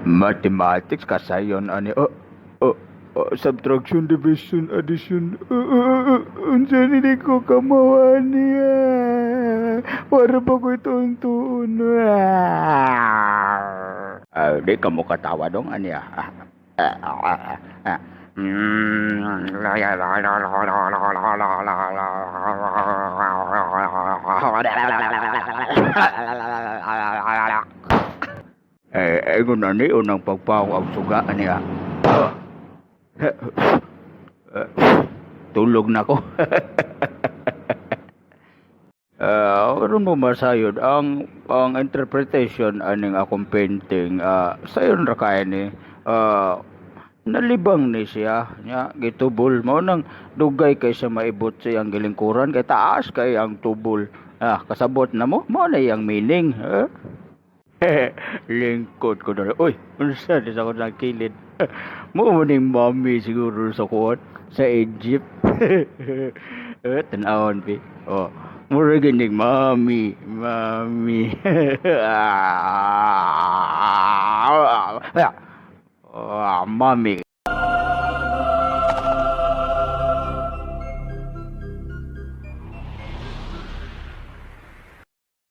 Mathematics kasayon ani, oh, oh, oh, subtraction, division, addition. Unsa ni ko kamawa niya? Para pa ko ituon-tuon. Ah, di ka mo katawa dong ani ah. Ah, ah, ah, ah. Eh, ingon ani unang pagpaw ang suga ani ah. Eh, tulog na ko. Aron mo masayod ang interpretation aning akong painting, sayon ra kay ni, nalibang ni siya nya gitubol mao nang dugay kay siya maibot sa iyang gilingkuran kay taas kay ang tubol. Ah, kasabot na mo, mao na iyang meaning. Eh? Lingkod ko na. Uy, unsa ni sa akong kilid? Mo mo ning mummy siguro sa kuwan sa Egypt. Eh, tan-awon pi. Oh, mura gining mummy, mummy. Ah, mummy.